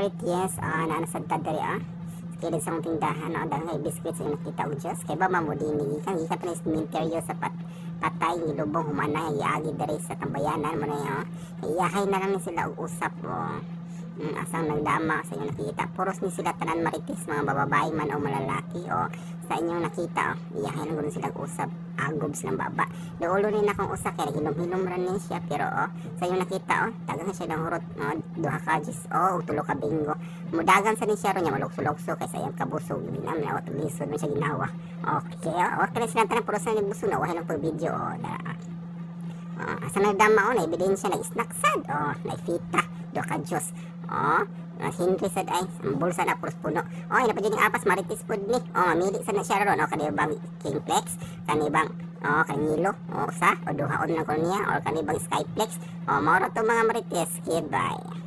Marites, naa na sad ta diri sa kilid sa akong tindahan, no, daghan kay biscuits ang nakita og Diyos. Kay ba mamo dinhi gikan gikan pa ni sementeryo sa patay gilubong humana giagi diri sa tambayanan mo na oh. Iyahay na lang ni sila og usap, oh. Asang nagdama sa inyong nakita. Puros ni sila tanan marites, mga bababae man o malalaki o sa inyong nakita, oh. Iyahay lang gud sila og usap. Agob silang baba. Duolo ni na kung usa kay hilom-hilom ra ni siya, pero oh, sa inyong nakita, oh, dagan siya ng hurot, oh, duha ka diyos, oh, ug tulo ka bingo. Mudagan sa ni siya ron niya malukso-lukso kay sa iyang kabusog di naman ako tulisod man siya ginawa. Okay, oh, okay na sila tanan, puros na ni busog na wahay lang pag video, oh, dara. Oh, asa nagdama, oh, na ebidensya nag-snack sad, oh, naifita, duha ka Diyos. Oh, Henry sad ay, ang bulsa na puros puno. Oh, ina pa jud ning apas marites pud ni. Oh, mamili sad na siya ron, oh, kani bang Kingflex, kani bang, oh, kanilo, oh, usa o duha on lang ko niya or kani bang Skyflex. Oh, mao ra to, mga marites. Goodbye.